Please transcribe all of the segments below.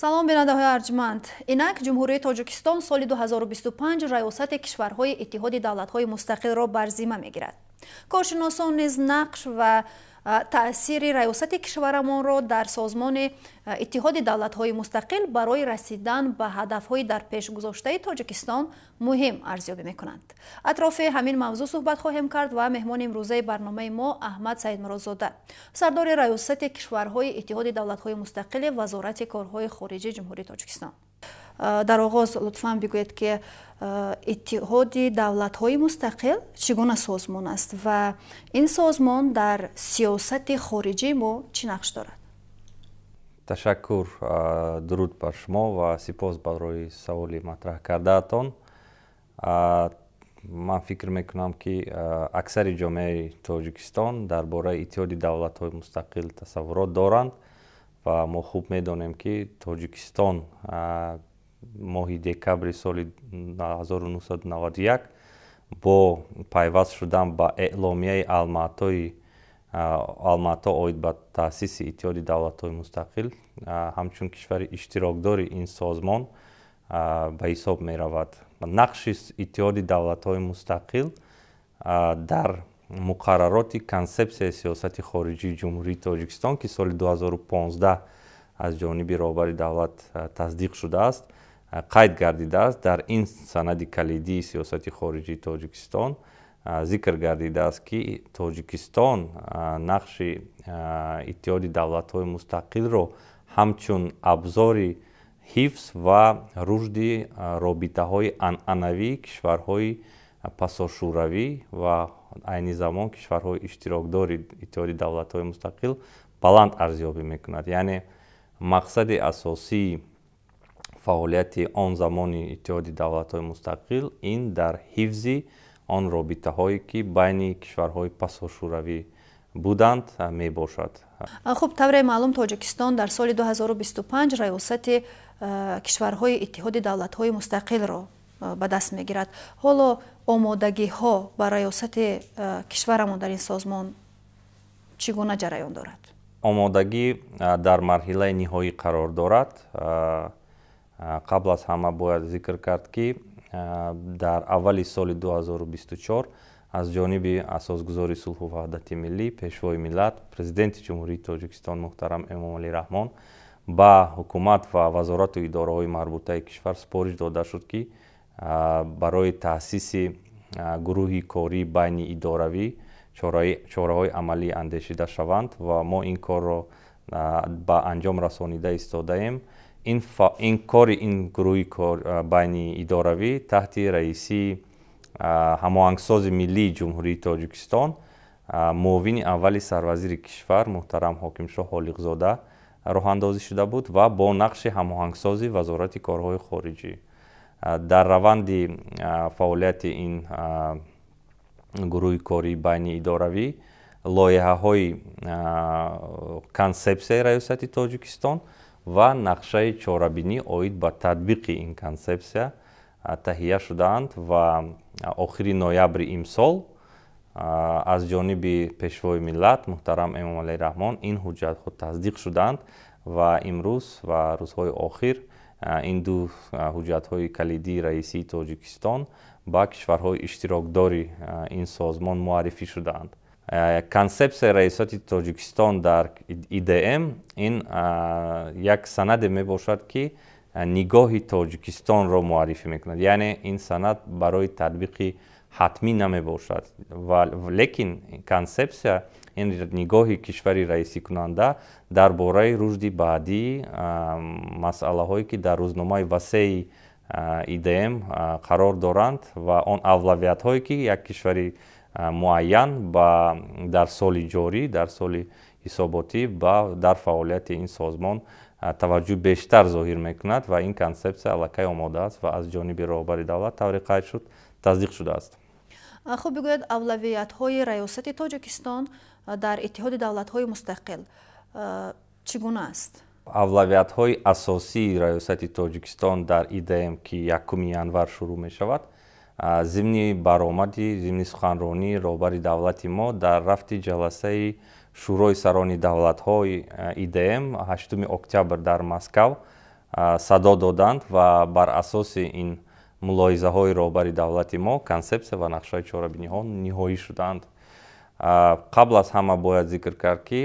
Салом, бинандаҳои арҷманд. Инак Ҷумҳурии Тоҷикистон соли 2025 раёсати кишварҳои Иттиҳоди давлатҳои мустақилро бар зимма мегирад. Коршиносон низ нақш ва таъсири раёсати кишварамонро дар созмони Иттиҳоди давлатҳои мустақил барои расидан ба ҳадафҳои дар пеш гузоштаи Тоҷикистон муҳим арзёбӣ мекунанд. Атрофи ҳамин мавзӯъ суҳбат хоҳем кард ва меҳмони имрӯзаи барномаи мо Аҳмад Саидмуродзода, сардори раёсати кишварҳои Иттиҳоди давлатҳои мустақили Вазорати корҳои хориҷии Ҷумҳурии Тоҷикистон. Дар оғоз лутфан бигӯед, ки Иттиҳоди давлатҳои мустақил чӣ гуна созмон аст ва ин созмон дар сиёсати хориҷии мо чӣ нақш дорад? Ташаккур, дуруд бар шумо ва сипос барои саволи матраҳ кардаатон. Ман фикр мекунам, ки аксари ҷомеаи Тоҷикистон дар бораи Иттиҳоди давлатҳои мустақил тасаввурот доранд ва мо хуб медонем, ки Тоҷикистон моҳи декабри соли 1991 бо пайваст шудан ба эъломияи Алмато оид ба таъсиси Иттиҳоди давлатҳои мустақил ҳамчун кишвари иштирокдори ин созмон ба ҳисоб меравад. Нақши Иттиҳоди давлатҳои мустақил дар муқаррароти консепсияи сиёсати хориҷии Ҷумҳурии Тоҷикистон, ки соли 2015 аз ҷониби роҳбари давлат тасдиқ шудааст, қайд гардидааст. Дар ин санади калидии сиёсати хориҷии Тоҷикистон зикр гардидааст, ки Тоҷикистон нақши Иттиҳоди давлатҳои мустақилро ҳамчун абзори ҳифз ва рушди робитаҳои анъанавии кишварҳои пасошӯравӣ ва айни замон кишварҳои иштирокдори Иттиҳоди давлатҳои мустақил баланд арзёбӣ мекунад. Яъне мақсади асосии фаъолияти он замони Иттиҳоди давлатҳои мустақил ин дар ҳифзи он робитаҳое, ки байни кишварҳои пасошӯравӣ буданд, мебошад. Хуб, тавре маълум, Тоҷикистон дар соли 2025 раёсати кишварҳои Иттиҳоди давлатҳои мустақилро ба даст мегирад. Ҳоло омодагиҳо ба раёсати кишварамон дар ин созмон чӣ гуна ҷараён дорад? Омодагӣ дар марҳилаи ниҳоӣ қарор дорад. Қабл аз ҳама бояд зикр кард, ки дар аввали соли 2024 аз ҷониби Асосгузори сулҳу ваҳдати миллӣ, Пешвои миллат, Президенти Ҷумҳурии Тоҷикистон муҳтарам Эмомалӣ Раҳмон ба ҳукумат ва вазорату идораҳои марбутаи кишвар супориш дода шуд, ки барои таъсиси гурӯҳи кории байни идоравӣ чораҳои амалӣ андешида шаванд ва мо ин корро ба анҷом расонида истодаем. Ин кори ин гурӯҳи байни идоравӣ таҳти раисии ҳамоҳангсози миллии Ҷумҳурии Тоҷикистон, муовини аввали сарвазири кишвар муҳтарам Ҳокимшоҳ Ҳолиқзода роҳандозӣ шуда буд ва бо нақши ҳамоҳангсози Вазорати корҳои хориҷӣ. Дар раванди фаъолияти ин гурӯҳи кории байни идоравӣ лоиҳаҳои консепсияи раёсати Тоҷикистон ва нақшаи чорабинӣ оид ба татбиқи ин консепсия таҳия шудаанд ва охири ноябри имсол аз ҷониби Пешвои миллат муҳтарам Эмомалӣ Раҳмон ин ҳуҷҷатҳо тасдиқ шуданд ва имрӯз ва рӯзҳои охир ин ду ҳуҷҷатҳои калидии раисии Тоҷикистон ба кишварҳои иштирокдори ин созмон муаррифӣ шудаанд. Консепсияи раёсати Тоҷикистон дар ИДМ ин як санаде мебошад, ки нигоҳи Тоҷикистонро муаррифӣ мекунад. Яъне ин санад барои татбиқи ҳатмӣ намебошад, лекин консепсия ин нигоҳи кишвари раисикунанда дар бораи рушди баъдии масъалаҳое, ки дар рӯзномаи васеи ИДМ қарор доранд, ва он авлавиятҳое, ки як кишвари муайян дар соли ҷорӣ, дар соли ҳисоботӣ дар фаъолияти ин созмон таваҷҷӯҳи бештар зоҳир мекунад, ва ин консепсия аллакай омода аст ва аз ҷониби роҳбари давлат, тавре қайд шуд, тасдиқ шудааст. Хуб, бигӯед, авлавиятҳои раёсати Тоҷикистон дар Иттиҳоди давлатҳои мустақил чӣ гуна аст? Авлавиятҳои асосии раёсати Тоҷикистон дар ИДМ, ки 1 январ шурӯъ мешавад, зимни баромади, зимни суханронии роҳбари давлати мо дар рафти ҷаласаи Шӯрои сарони давлатҳои ИДМ 8 октябр дар Москав Садо доданд ва бар асоси ин мулоҳизаҳои роҳбари давлати мо консепсия ва нақшаи чорабиниҳо ниҳоӣ шуданд. Қабл аз ҳама бояд зикр кард, ки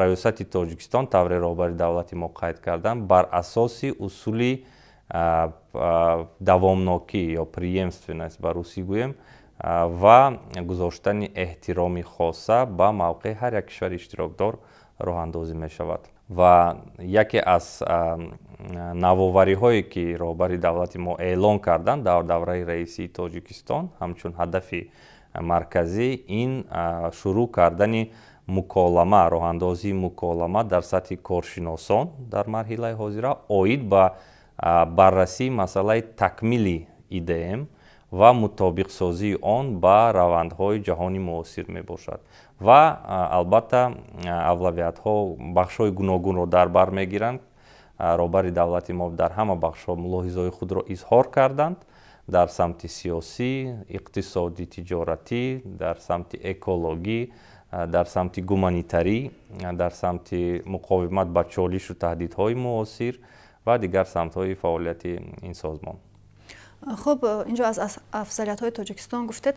раёсати Тоҷикистон, тавре роҳбари давлати мо қайд карданд, бар асоси усули давомнокӣ ё преемственность ба русӣ гӯем ва гузоштани эҳтироми хоса ба мавқеи ҳар як кишвари иштирокдор роҳандозӣ мешавад. Ва яке аз навовариҳое, ки роҳбари давлати мо эълон карданд дар давраи раисии Тоҷикистон ҳамчун ҳадафи марказӣ, ин шурӯъ кардани муколама, роҳандозии муколама дар сатҳи коршиносон дар марҳилаи ҳозира оид ба баррасии масъалаи такмили ИДМ ва мутобиқсозии он ба равандҳои ҷаҳони муосир мебошад. Ва албатта авлавиятҳо бахшҳои гуногунро дар бар мегиранд. Роҳбари давлати мо дар ҳама бахшҳо мулоҳизаҳои худро изҳор карданд: дар самти сиёсӣ, иқтисодӣ, тиҷоратӣ, дар самти экологӣ, дар самти гуманитарӣ, дар самти муқовимат ба чолишу таҳдидҳои муосир ва дигар самтҳои фаъолияти ин созмон. Хуб, инҷо аз афзалиятҳои Тоҷикистон гуфтед.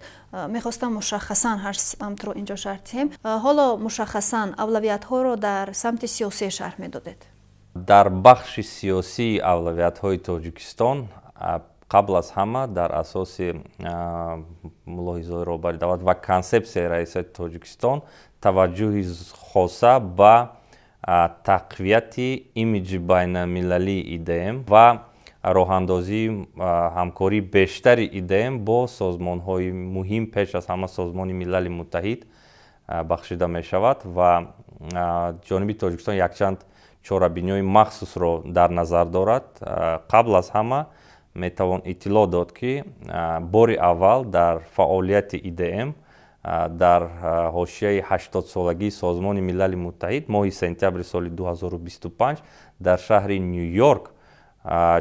Мехостам мушаххасан ҳар самтро инҷо шарҳ диҳем. Ҳоло мушаххасан авлавиятҳоро дар самти сиёсӣ шарҳ медодед. Дар бахши сиёсии авлавиятҳои Тоҷикистон қабл аз ҳама дар асоси мулоҳизаҳои роҳбари давлат ва консепсияи раёсати Тоҷикистон таваҷҷӯҳи хоса ба тақвияти имиҷи байналмилалии ИДМ ва роҳандозии ҳамкории бештари ИДМ бо созмонҳои муҳим, пеш аз ҳама Созмони Милали Муттаҳид бахшида мешавад. Ва ҷониби Тоҷикистон якчанд чорабиниҳои махсусро дар назар дорад. Қабл аз ҳама метавон иттилоъ дод, ки бори аввал дар фаъолияти ИДМ дар ҳошияи 80-солагии Созмони Милали Муттаҳид моҳи сентябри соли 2025 дар шаҳри Ню Йорк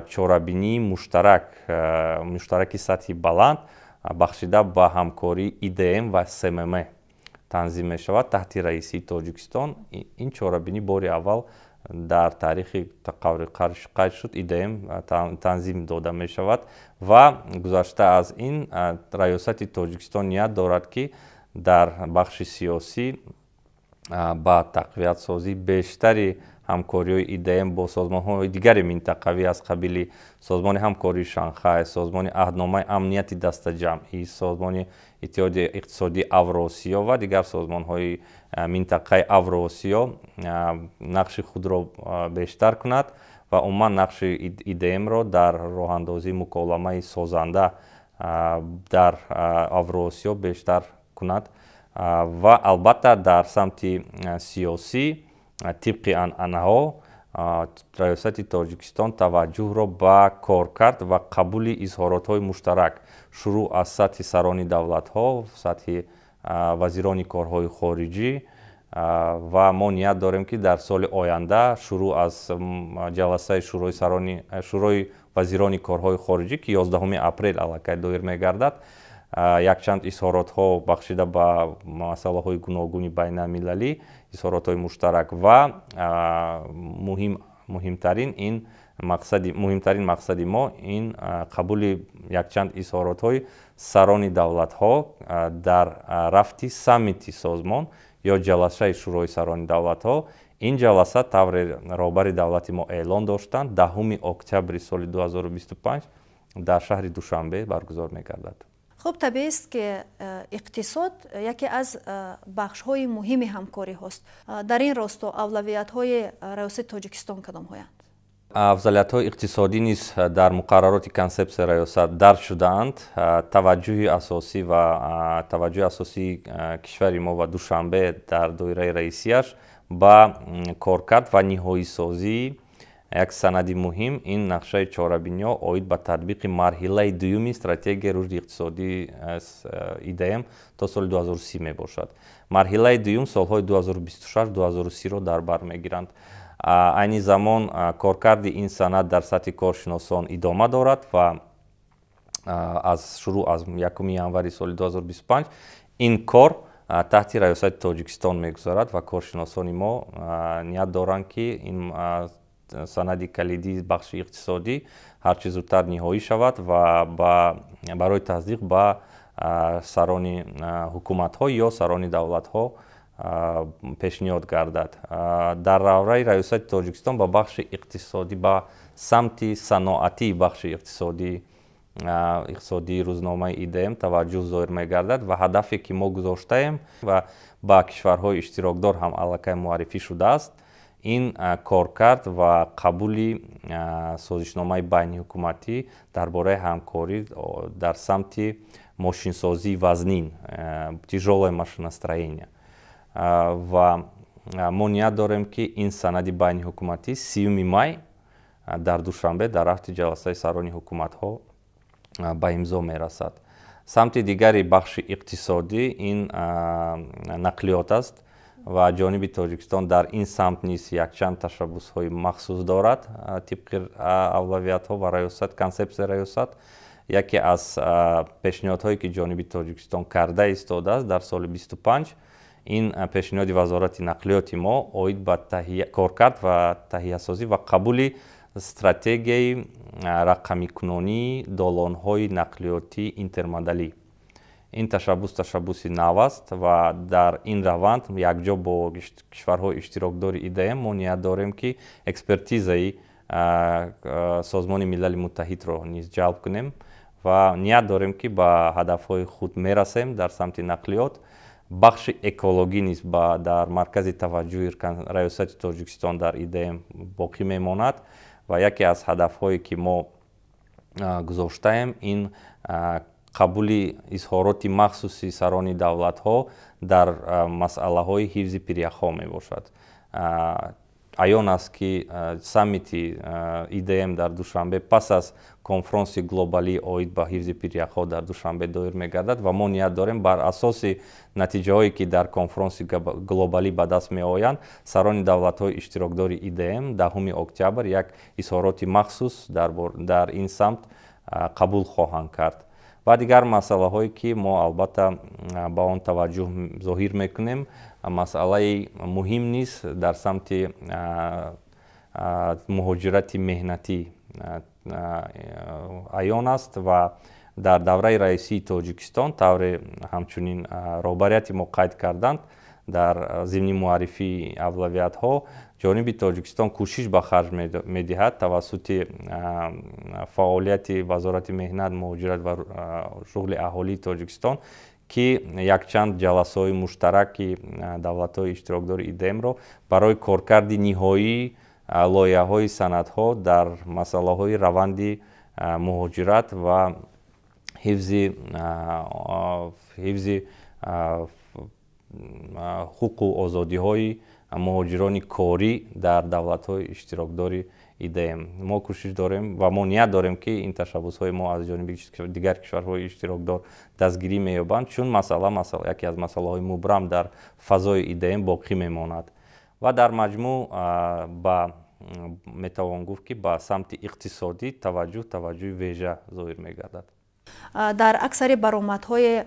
чорабинии муштараки сатҳи баланд бахшида ба ҳамкории ИДМ ва СММ танзим мешавад таҳти раисии Тоҷикистон. Ин чорабинӣ бори аввал дар таърихи қайд шуд ИДМ танзим дода мешавад. Ва гузашта аз ин, раёсати Тоҷикистон ният дорад, ки дар бахши сиёсӣ ба тақвиятсозии бештари ҳамкориҳои ИДМ бо созмонҳои дигари минтақавӣ аз қабили Созмони ҳамкории Шанхай, Созмони Аҳдномаи амнияти дастаҷамъӣ, Созмони Иттиҳоди иқтисодии Авроосиё ва дигар созмонҳои минтақаи Авроосиё нақши худро бештар кунад ва умуман нақши ИДМро дар роҳандозии муколамаи созанда дар Авроосиё бештар кунад. Ва албатта дар самти сиёсӣ тибқи анъанаҳо раёсати Тоҷикистон таваҷҷӯҳро ба коркард ва қабули изҳоротҳои муштарак, шурӯъ аз сатҳи сарони давлатҳо, сатҳи вазирони корҳои хориҷӣ, ва мо ният дорем, ки дар соли оянда шурӯъ аз ҷаласаи шӯрои вазирони корҳои хориҷӣ, ки 11 апрел аллакай доир мегардад, якчанд изҳоротҳо бахшида ба масъалаҳои гуногуни байналмилалӣ, изҳоротҳои муштарак ва муҳимтарин ин мақсади муҳимтарин мақсади мо ин қабули якчанд изҳоротҳои сарони давлатҳо дар рафти саммити созмон ё ҷаласаи шӯрои сарони давлатҳо. Ин ҷаласа, тавре роҳбари давлати мо эълон доштанд, 10 октябри соли 2025 дар шаҳри Душанбе баргузор мегардад. Хуб, табиист, ки иқтисод яке аз бахшҳои муҳими ҳамкориҳост. Дар ин росто авлавиятҳои раёсати Тоҷикистон кадомҳоянд? Афзалиятҳои иқтисодӣ низ дар муқаррароти консепсияи раёсат дарҷ шудаанд. Таваҷҷӯҳи асосӣ ва таваҷҷӯҳи асосии кишвари мо ва Душанбе дар доираи раисияш ба коркард ва ниҳоисозии як санади муҳим, ин нақшаи чорабиниҳо оид ба татбиқи марҳилаи дуюми стратегияи рушди иқтисодии ИДМ то соли 2030 мебошад. Марҳилаи дуюм солҳои 2026-2030-ро дар бар мегиранд. Айни замон коркарди ин санад дар сатҳи коршиносон идома дорад ва аз шурӯъ аз 1 январи соли 2025 ин кор таҳти раёсати Тоҷикистон мегузарад ва коршиносони мо ният доранд, ки ин Санади калидии бахши иқтисодӣ ҳарчи зудтар ниҳоӣ шавад ва барои тасдиқ ба сарони ҳукуматҳо ё сарони давлатҳо пешниҳод гардад. Дар давраи раёсати Тоҷикистон ба бахши иқтисодӣ, ба самти саноатии бахши иқтисодии рӯзномаи ИДМ таваҷҷӯҳ зоҳир мегардад ва ҳадафе, ки мо гузоштаем ва ба кишварҳои иштирокдор ҳам аллакай муаррифӣ шудааст, ин коркард ва қабули созишномаи байниҳукуматӣ дар бораи ҳамкорӣ дар самти мошинсозии вазнин, тяжелое машиностроение. Ва мо ният дорем, ки ин санади байниҳукуматӣ 30-уми май дар Душанбе дар рафти ҷаласаи сарони ҳукуматҳо ба имзо мерасад. Самти дигари бахши иқтисодӣ ин нақлиёт аст ва ҷониби Тоҷикистон дар ин самт низ якчанд ташаббусҳои махсус дорад. Тибқи авлавиятҳо ва раёсат, консепсияи раёсат, яке аз пешниҳодҳое, ки ҷониби Тоҷикистон карда истодааст дар соли 25, ин пешниҳоди Вазорати нақлиёти мо оид ба коркард ва таҳиясозӣ ва қабули стратегияи рақамикунонии долонҳои нақлиётии интермодалӣ. Ин ташаббус ташаббуси нав аст ва дар ин раванд якҷо бо кишварҳои иштирокдори ИДМ мо ният дорем, ки экспертизаи Созмони Милали Муттаҳидро низ ҷалб кунем ва ният дорем, ки ба ҳадафҳои худ мерасем дар самти нақлиёт. Бахши экологӣ низ дар маркази таваҷҷӯҳи раёсати Тоҷикистон дар ИДМ боқӣ мемонад ва яке аз ҳадафҳое, ки мо гузоштаем, ин қабули изҳороти махсуси сарони давлатҳо дар масъалаҳои ҳифзи пиряхҳо мебошад. Аён аст, ки саммити ИДМ дар Душанбе пас аз конфронси глобалӣ оид ба ҳифзи пиряхҳо дар Душанбе доир мегардад ва мо ният дорем, бар асоси натиҷаҳое, ки дар конфронси глобалӣ ба даст меоянд, сарони давлатҳои иштирокдори ИДМ 10-уми октябр як изҳороти махсус дар ин самт қабул хоҳанд кард. Ва дигар масъалаҳое, ки мо албатта ба он таваҷҷӯҳ зоҳир мекунем, масъалаи муҳим низ дар самти муҳоҷирати меҳнатӣ аён аст ва дар давраи раисии Тоҷикистон, тавре ҳамчунин роҳбарияти мо қайд карданд дар зимни муаррифии авлавиятҳо, ҷониби Тоҷикистон кӯшиш ба харҷ медиҳад тавассути фаъолияти Вазорати меҳнат, муҳоҷират ва шуғли аҳолии Тоҷикистон, ки якчанд ҷаласаҳои муштараки давлатҳои иштирокдори ИДМ-ро барои коркарди ниҳоии лоиҳаҳои санадҳо дар масъалаҳои раванди муҳоҷират ва ҳифзи ҳуқуқу озодиҳои муҳоҷирони корӣ дар давлатҳои иштирокдори ИДМ. Мо кӯшиш дорем ва мо ният дорем, ки ин ташаббусҳои мо аз ҷониби дигар кишварҳои иштирокдор дастгирӣ меёбанд, чун масъала яке аз масъалаҳои мубрам дар фазои ИДМ боқӣ мемонад. Ва дар маҷмӯъ ба метавон гуфт, ки ба самти иқтисодӣ таваҷҷӯҳи вежа зоҳир мегардад. Дар аксари баромадҳои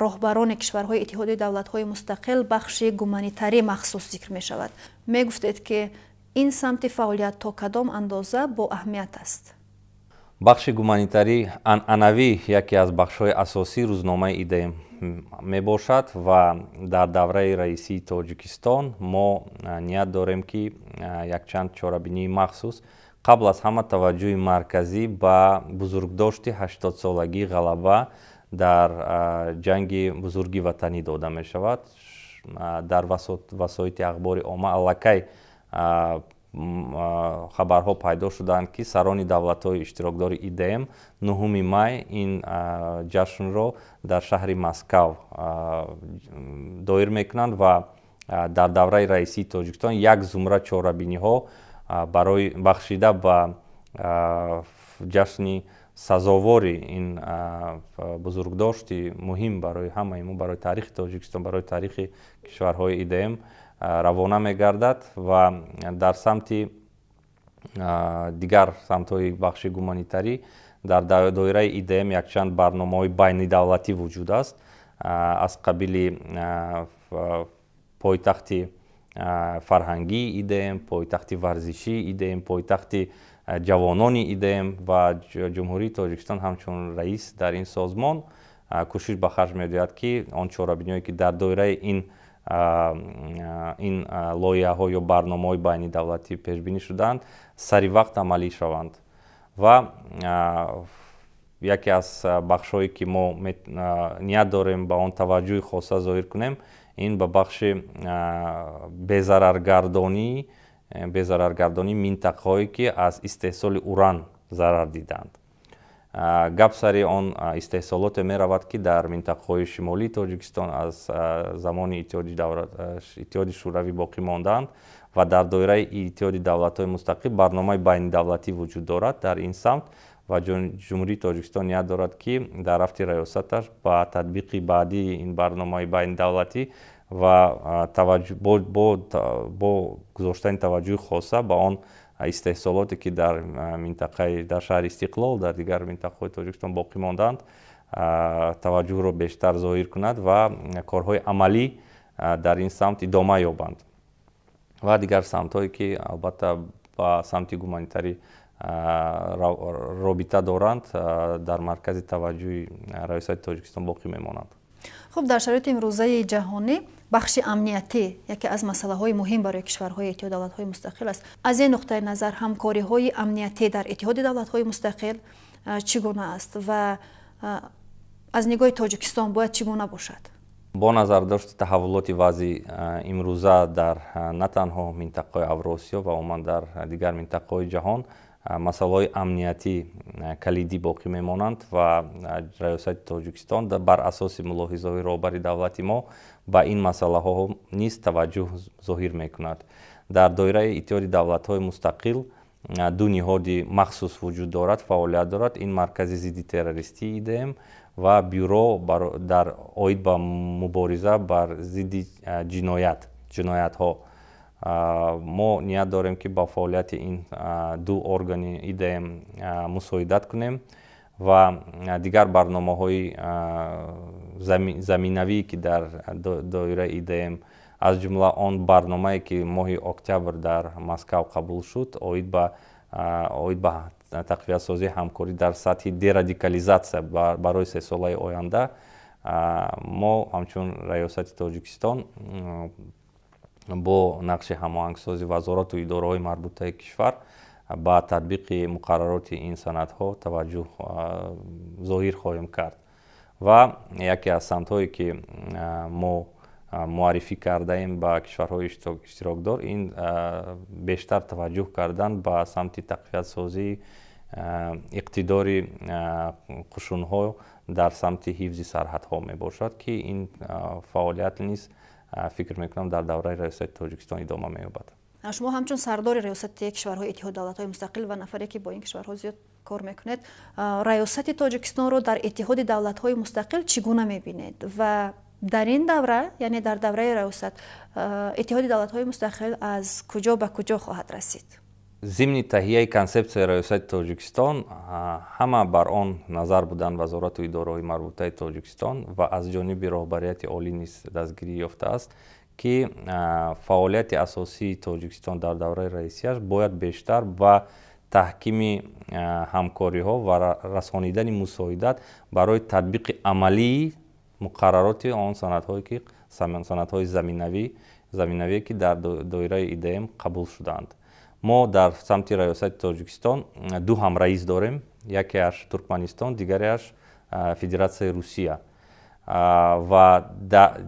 роҳбарони кишварҳои Иттиҳоди Давлатҳои Мустақил бахши гуманитарӣ махсус зикр мешавад. Мегуфтед, ки ин самти фаъолият то кадом андоза бо аҳамият аст? Бахши гуманитарӣ анъанавӣ яке аз бахшҳои асосии рӯзномаи ИДМ мебошад ва дар давраи раисии Тоҷикистон мо ният дорем, ки якчанд чорабинии махсус, қабл аз ҳама таваҷҷӯҳи марказӣ ба бузургдошти 80-солагии ғалаба дар Ҷанги Бузурги Ватанӣ дода мешавад. Дар васоити ахбори омма аллакай хабарҳо пайдо шуданд, ки сарони давлатҳои иштирокдори ИДМ 9-уми май ин ҷашнро дар шаҳри Москав доир мекунанд ва дар давраи раисии Тоҷикистон як зумра чорабиниҳо барои бахшида ба ҷашни сазовори ин бузургдошти муҳим барои ҳамаи мо, барои таърихи Тоҷикистон, барои таърихи кишварҳои ИДМ равона мегардад. Ва дар самти дигар самтҳои бахши гуманитарӣ дар доираи ИДМ якчанд барномаҳои байнидавлатӣ вуҷуд аст, аз қабили пойтахти фарҳангии ИДМ, пойтахти варзишии ИДМ, пойтахти ҷавонони ИДМ ва Ҷумҳурии Тоҷикистон ҳамчун раис дар ин созмон кӯшиш ба харҷ медиҳад, ки он чорабиниҳое, ки дар доираи ин лоиҳаҳо ё барномаҳои байнидавлатӣ пешбинӣ шудаанд, сари вақт амалӣ шаванд. Ва яке аз бахшҳое, ки мо ният дорем ба он таваҷҷӯҳи хоса зоҳир кунем, ин ба бахши безараргардонии минтақаҳое, ки аз истеҳсоли уран зарар дидаанд. Гап сари он истеҳсолоте меравад, ки дар минтақаҳои шимолии Тоҷикистон аз замони Иттиҳоди Шӯравӣ боқӣ мондаанд ва дар доираи Иттиҳоди Давлатҳои Мустақил барномаи байнидавлатӣ вуҷуд дорад дар ин самт ва Ҷумҳурии Тоҷикистон ният дорад, ки дар рафти раёсаташ ба татбиқи баъдии ин барномаи байнидавлатӣ ва бо гузоштани таваҷҷӯҳи хоса ба он истеҳсолоте, ки дар минтақаи, дар шаҳри Истиқлол, дар дигар минтақаҳои Тоҷикистон боқӣ мондаанд, таваҷҷӯҳро бештар зоҳир кунад ва корҳои амалӣ дар ин самт идома ёбанд. Ва дигар самтҳое, ки албатта ба самти гуманитарӣ робита доранд, дар маркази таваҷҷӯҳи раёсати Тоҷикистон боқӣ мемонанд. Хуб, дар шароити имрӯзаи ҷаҳонӣ бахши амниятӣ яке аз масъалаҳои муҳим барои кишварҳои Иттиҳоди Давлатҳои Мустақил аст. Аз ин нуқтаи назар ҳамкориҳои амниятӣ дар Иттиҳоди Давлатҳои Мустақил чӣ гуна аст ва аз нигоҳи Тоҷикистон бояд чӣ гуна бошад? Бо назардошти таҳаввулоти вазъи имрӯза дар на танҳо минтақаи Авросиё ва умуман дар дигар минтақаҳои ҷаҳон, масъалаҳои амниятӣ калидӣ боқӣ мемонанд ва раёсати Тоҷикистон бар асоси мулоҳизаҳои роҳбари давлати мо ба ин масъалаҳо низ таваҷҷӯҳ зоҳир мекунад. Дар доираи Иттиҳоди Давлатҳои Мустақил ду ниҳоди махсус вуҷуд дорад, фаъолият дорад. Ин Маркази зидди террористии ИДМ ва бюро дар оид ба мубориза бар зидди ҷиноятҳо. Мо ният дорем, ки ба фаъолияти ин ду органи ИДМ мусоидат кунем ва дигар барномаҳои заминавие, ки дар доираи ИДМ, аз ҷумла он барномае, ки моҳи октябр дар Москав қабул шуд, оид ба тақвиятсозии ҳамкорӣ дар сатҳи дерадикализатсия барои 3 солаи оянда, мо ҳамчун раёсати Тоҷикистон бо нақши ҳамоҳангсози вазорату идораҳои марбутаи кишвар ба татбиқи муқаррароти ин санадҳо таваҷҷӯҳ зоҳир хоҳем кард. Ва яке аз самтҳое, ки мо муаррифӣ кардаем ба кишварҳои иштирокдор, ин бештар таваҷҷӯҳ кардан ба самти тақвиятсозии иқтидори қушунҳо дар самти ҳифзи сарҳадҳо мебошад, ки ин фаъолият низ, фикр мекунам, дар давраи раёсати Тоҷикистон идома меёбад. Шумо ҳамчун сардори раёсати кишварҳои Иттиҳоди Давлатҳои Мустақил ва нафаре, ки бо ин кишварҳо зиёд кор мекунед, раёсати Тоҷикистонро дар Иттиҳоди Давлатҳои Мустақил чӣ гуна мебинед ва дар ин давра, яъне дар давраи раёсат, Иттиҳоди Давлатҳои Мустақил аз куҷо ба куҷо хоҳад расид? Зимни таҳияи консепсияи раёсати Тоҷикистон ҳама бар он назар буданд, вазорату идораҳои марбутаи Тоҷикистон ва аз ҷониби роҳбарияти олӣ низ дастгирӣ ёфтааст, ки фаъолияти асосии Тоҷикистон дар давраи раисияш бояд бештар ба таҳкими ҳамкориҳо ва расонидани мусоидат барои татбиқи амалии муқаррароти он санадҳое, ки санадҳои заминавие, ки дар доираи ИДМ қабул шудаанд. Мо дар самти раёсати Тоҷикистон ду ҳамраис дорем: якеаш Туркманистон, дигареаш Федератсияи Русия. Ва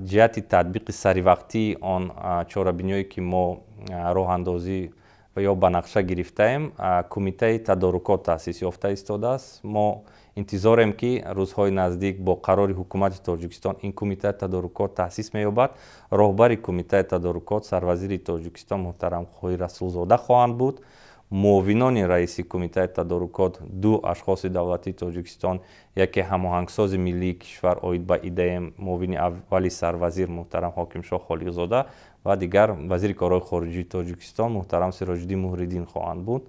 ҷиҳати татбиқи саривақтии он чорабиниҳое, ки мо роҳандозӣ ва ё ба нақша гирифтаем, кумитаи тадорукот таъсис ёфта истодааст. Мо интизорем, ки рӯзҳои наздик бо қарори ҳукумати Тоҷикистон ин кумитаи тадорукот таъсис меёбад. Роҳбари кумитаи тадорукот сарвазири Тоҷикистон муҳтарам Қоҳир Расулзода хоҳанд буд. Муовинони раиси кумитаи тадорукот ду ашхоси давлатии Тоҷикистон: яке ҳамоҳангсози миллии кишвар оид ба ИДМ, муовини аввали сарвазир муҳтарам Ҳокимшоҳ Холиқзода ва дигар вазири корҳои хориҷии Тоҷикистон муҳтарам Сироҷиддин Муҳриддин хоҳанд буд.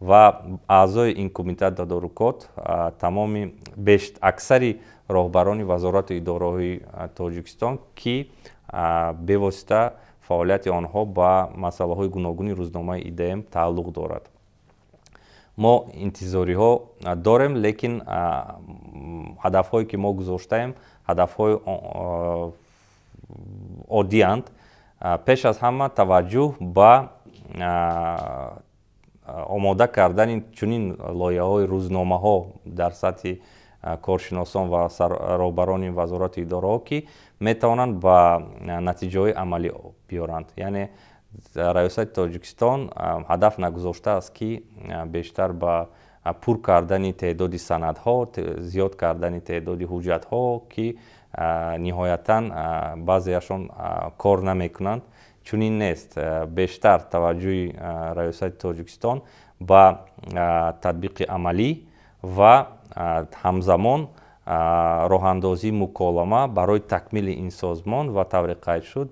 Ва аъзои ин кумитаи тадорукот тамоми аксари роҳбарони вазорату идораҳои Тоҷикистон, ки бевосита Фаъолияти онҳо ба масъалаҳои гуногуни рӯзномаи ИДМ тааллуқ дорад. Мо интизориҳо дорем, лекин ҳадафҳое, ки мо гузоштаем, ҳадафҳои оддиянд. Пеш аз ҳама таваҷҷӯҳ ба омода кардани чунин лоиҳаҳои рӯзномаҳо дар сатҳи коршиносон ва роҳбарони вазорату идораҳо, ки метавонанд ба натиҷаҳои амалӣ биёранд. Яъне раёсати Тоҷикистон ҳадаф нагузоштааст, ки бештар ба пур кардани теъдоди санадҳо, зиёд кардани теъдоди ҳуҷҷатҳо, ки ниҳоятан баъзеашон кор намекунанд. Чунин нест. Бештар таваҷҷӯҳи раёсати Тоҷикистон ба татбиқи амалӣ ва ҳамзамон роҳандозии муколама барои такмили ин созмон ва, тавре қайд шуд,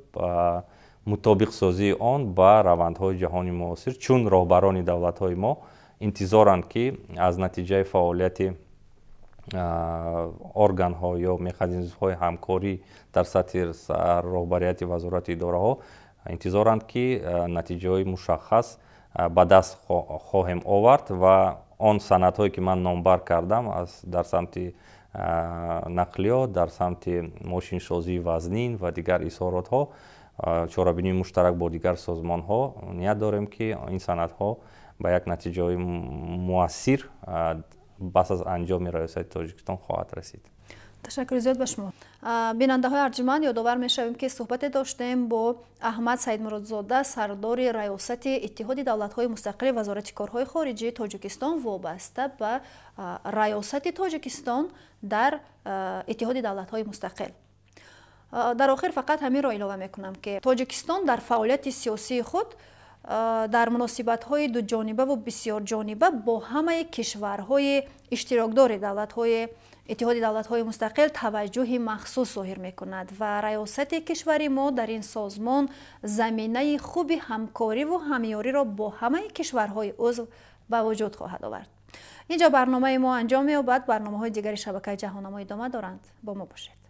мутобиқсозии он ба равандҳои ҷаҳони муосир, чун роҳбарони давлатҳои мо интизоранд, ки аз натиҷаи фаъолияти органҳо ё механизмҳои ҳамкорӣ дар сатҳи роҳбарияти вазорату идораҳо интизоранд, ки натиҷаҳои мушаххас ба даст хоҳем овард. Ва он санадҳое, ки ман номбар кардам, дар самти нақлиёт, дар самти мошинсозии вазнин ва дигар изҳоротҳо, чорабинии муштарак бо дигар созмонҳо, ният дорем, ки ин санадҳо ба як натиҷаҳои муассир пас аз анҷоми раёсати Тоҷикистон хоҳад расид. Ташаккури зиёд ба шумо. Бинандаҳои арҷуманд, ёдовар мешавем, ки суҳбате доштем бо Аҳмад Саидмуродзода, сардори раёсати Иттиҳоди давлатҳои мустақили Вазорати корҳои хориҷии Тоҷикистон, вобаста ба раёсати Тоҷикистон дар Иттиҳоди давлатҳои мустақил. Дар охир фақат ҳаминро илова мекунам, ки Тоҷикистон дар фаъолияти сиёсии худ дар муносибатҳои дуҷонибаву бисёрҷониба бо ҳамаи кишварҳои иштирокдори давлатҳои Иттиҳоди давлатҳои мустақил таваҷҷӯҳи махсус зоҳир мекунад ва раёсати кишвари мо дар ин созмон заминаи хуби ҳамкориву ҳамёриро бо ҳамаи кишварҳои узв ба вуҷуд хоҳад овард. Инҷо барномаи мо анҷом меёбад. Барномаҳои дигари шабакаи Ҷаҳоннамо идома доранд. Бо мо бошед.